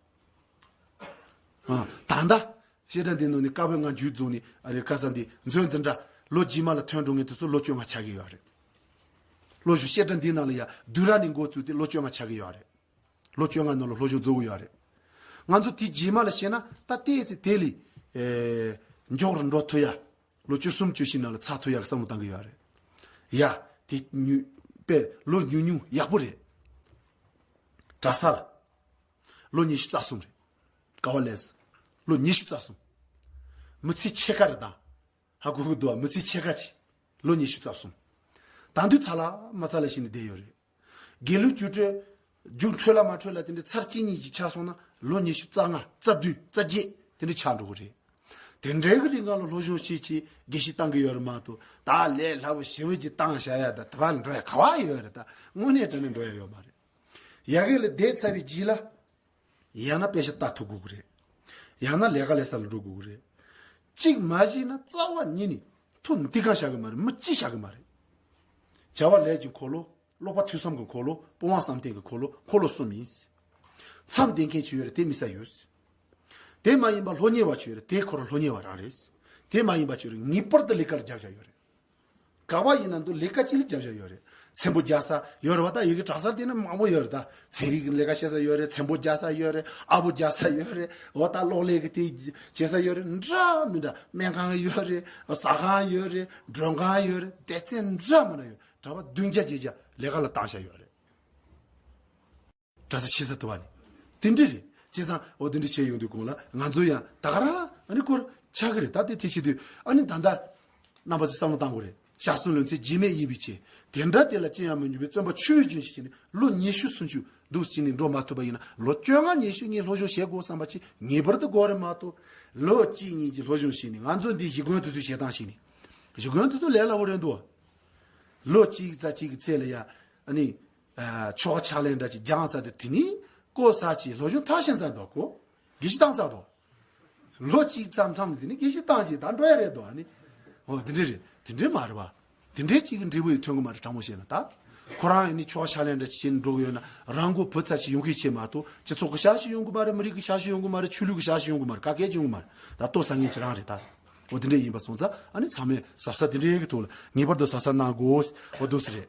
ཨ། ད་ལྟ་བཤད་གྲྭ་འདི་ནང་ནས་བཀའ་པོད་ལྔ་མཇུག་རྫོགས་ནས་ཨ་རེ་ཁ་སང་འདི་མཛོད་འཛིན་གྲྭ་ལོ་རྗེས་མ་ལ་ཐོན་འགྲོ་མཁན་དེ་ཚོ་ལོ་བཅོ་ལྔ་ཆགས་ཀྱི་ཡོད་རེད། སློབ་སྦྱོང་བཤད་གྲྭ་འདི་ནང་ལ་ཡ་བསྡུས་གྲྭ་ནས་འགོ་བཙུགས་ཏེ་ལོ་བཅོ་ལྔ་ཆགས་ཀྱི་ཡོད་རེད། ལོ་བཅོ་ལྔ་ནང་ལ་སློབ་སྦྱོང་རྫོགས་ཀྱི་ཡོད་རེད། ང་ཚོ་དེ་རྗེས་མ་ལ་བཤད་ན་ད་ལྟའི་ཚེ་དེ་ལས་ཨེ་མགྱོགས་རུ་འགྲོ་ཐུབ་ཡ། ལོ་བཅུ་གསུམ་བཅུ་བཞི་ནང་ལ་ཚར་ཐུབ་ཡ་གི་བསམ་བློ་བཏང་གི་ཡོད་རེད། ཡ། དེ་ཉུ་དཔེ་ལོ་ཉུང་ཉུང་ཡག་པོ་རེད། གྲྭ་ས་ལ་ལོ་ཉི་ཤུ་རྩ་གསུམ་རེད། ཀ་བ་ལེས་ལོ་ཉི་ཤུ་རྩ་གསུམ། མི་ཚེ་ཕྱེད་ཀ་རེད་ད། ཧ་གོ་གི་འདུག་ཨ། མི་ཚེ་ཕྱེད་ཀ་ཅིག་ལོ་ཉི་ཤུ་རྩ་གསུམ། ད་དུང་ཚར་ལ་མ་ཚར་ལ་བྱས་ནས་བསྡད་ཡོད་རེད། དགེ་ལུགས་རྒྱུགས་སྤྲོད་རྒྱུགས་འཕྲོད་ལ་མ་འཕྲོད་ལ་དེ་འདྲའི་ཚར་གཅིག་གཉིས་ཀྱི་ཆགས་སོང་ན་ལོ་ཉི་ཤུ་རྩ་ལྔ་རྩ་བདུན་རྩ་བརྒྱད་དེ་འདྲ་ཆགས་འགྲོ་གི་རེད། དེ་འདྲའི་གི་རིང་ལ་སློབ་སྦྱོང་བྱེད་ཆེད་དགེ་བཤེས་བཏང་གི་ཡོད་རེད་མ་གཏོགས་ད་ལས་སླ་པོ་ཞེ་པོ་ཅིག་བཏང་བཞག་ཡ་ད་དེ་བ་འགྲོ་ཡ་ག་བ་ཡོད་རེད། ད་དངོས་གནས་དྲང་གནས་འགྲོ་ཡ་ཡོད་མ་རེད། ཡ་གི་ལ་བསྡད་ཚར་བའི་རྗེས་ལ། ཡང་ན་དཔེ་ཆ་ལྟ་ཐུབ་དགོས་ཀྱི་རེད། ཡང་ན་ལས་ཀ་ལས་ས་ལ་འགྲོ་དགོས་ཀྱི་རེད། གཅིག་མ་ཤེས་ན་རྩ་བ་ཉིད་ནས་ཐུགས་འདི་གང་བཞག་གི་མ་རེད། མི་གཅིག་བཞག་གི་མ་རེད། བྱ་བ་ལས་ཀྱི་འཁོར་ལོ། ཀློག་པ་ཐོས་བསམ་གྱི་འཁོར་ལོ། སྤོང་བ་བསམ་གཏན་གྱི་འཁོར་ལོ། འཁོར་ལོ་གསུམ་ཡིན། མཚམས་བསྡད་མཁན་ཅིག་ཡོད་རེད། དེ་མི་ས་ཡོད། དེ་མ་ཡིན་པ་སློབ་གཉེར་བ་ཅིག་ཡོད་རེད། དེ་ཁོ་རང་སློབ་གཉེར་བ་རང་རེད། དེ་མ་ཡིན་པ་ཅིག་ཡོད་རེད། ངེས་པར་དུ་ལས་ཀ་ལ་རྒྱབ་བཞག་ཡོད་རེད། ག་བ་ཡིན་ན་འདུག་ལས་ཀ་ཅིག་ལ་རྒྱབ་བཞག་ཡོད་རེད། ཚེམ་བུ་རྒྱག་ས་ཡོད་རེད་བ། ད་ཡི་གེ་གྲགས་ས་དེ་ནི་མང་པོ་ཡོད་རེད། ད་ཚན་རིག་གི་ལས་ཀ་བྱེད་ས་ཡོད་རེད། ཚེམ་བུ་རྒྱག་ས་ཡོད་རེད། ཨ་བུ་རྒྱག་ས་ཡོད་རེད། འོ་ད་གློག་ཀླད་ཀྱི་དེ་བྱེད་ས་ཡོད་རེད། འདྲ་མི་འདྲ་སྨན་ཁང་ཡོད་རེད། ཟ་ཁང་ཡོད་རེད། མགྲོན་ཁང་ཡོད་རེད། སྡེ་ཚན་འདྲ་མི་འདྲ་ཡོད། གྲྭ་པ་བདུན་བརྒྱ་བརྒྱད་བརྒྱ་ལས་ཀ་ལ་བཏང་བཞག་ཡོད་རེད། གྲྭ་ས་ཆེ་ས་དུ་བ་ནི། དེ་འདྲ་རེད། བྱས་ཙང་འོ་དེ་འདྲ་བྱས་ཡོང་དུས་གོང་ལ་ང་ཚོ་ཡང་ད་ག་རང་ཨ་ནི་སྐོར་ཆགས་ཀྱི་རེད། ད་དེ་དེ་བྱེད་དུས་ཨ་ནི་ད་ལྟ་རྣམ་པ་ཚོས་བསམ་བློ་བཏང་དགོས་རེད། ཞག་གསུམ་ལོན་ཚེ་རྗེས་མེད་ཡིན་པའི་ཕྱིར། དེ་འདྲ་དེ་ལ་ཅི་ཡང་མི་འགྱུར་བའི་བརྩོན་པ་ཆུ་བོའི་རྒྱུན་ཞིག་བྱས་ནས་ལོ་ཉི་ཤུ་སུམ་ཅུ་འདུག་བྱས་ནས་འགྲོ་མ་ཐུབ་པ་ཡིན་ན་ལོ་བཅོ་ལྔ་ཉི་ཤུ་ངས་སློབ་སྦྱོང་བྱེད་དགོས་བསམ་པ་ཅིག་ངེས་པར་དུ་དགོས་རེད་མ་གཏོགས། ལོ་གཅིག་གཉིས་ཀྱི་སློབ་སྦྱོང་བྱས་ནས་ང་ཚོ་འདི་གཞི་རྒོན་དེ་ཚོས་བྱེད་སྟངས་བྱས་ནས་གཞི་རྒོན་དེ་ཚོ་ལས་སླ་པོ་རེད་འདུག་ལོ་གཅིག་རྩ་གཅིག་གི་ཚད་ལ་ཡ་ཨ་ནི། ཨ། ཆོ་ག་ཕྱག་ལེན་འདྲ་ཅིག་སྦྱངས་ཚར་དུས་དེ་ནི་ཀོ་ས་ཅིག་སློབ་སྦྱོང་མཐར་ཕྱིན་ཚར་འདུག་གོ། དགེ་བཤེས་བཏང་ཚར་འདུག་ལོ་གཅིག་ཙམ་མཚམས་ནས་དེ་ནི་དགེ་བཤེས་བཏང་ཅིག་ད་འགྲོ་ཡ་རེད་འདུག་ཨ་ནི། འོ་དེ་འདྲས་རེད། དེ་འདྲས་མ་རེད་པ། དེ་འདྲས་ཅིག་གི་འབྲས་བུ་ཡི་ཐོན་གི་མ་རེད། དྲང་མོ་བཤད་ན་ད། ཁོ་རང་ཡིན་ནི་ཆོ་ག་ཕྱག་ལེན་འདྲ་ཅིག་བྱེད་ནས་འགྲོ་གི་ཡོད་ན་རང་མགོ་བུ་ཚ་ཅིག་ཡོང་གི་བྱེད་མ་གཏོགས་སྤྱི་ཚོགས་ཀྱི་ཞབས་ཞུ་ཡོང་གི་མ་རེད། མི་རིགས་ཀྱི་ཞབས་ཞུ་ཡོང་གི་མ་རེད། ཆོས་ལུགས་ཀྱི་ཞབས་ཞུ་ཡོང་གི་མ་རེད། ག་གེ་ཅིག་ཡོང་གི་མ་རེད། ད་ལྟོ་ཟ་ངེས་ཅིག་རང་རེད་ད། འོ་དེ་འདྲས་ཡིན་པ་སོང་ཙང་ཨ་ནི་ཚང་མས་གཟབ་གཟབ་དེ་འདྲས་ཀྱི་ཐོག་ལ་ངེས་པར་དུ་གཟབ་གཟབ་གནང་དགོས། འོ་འདུག་སེ་རེད།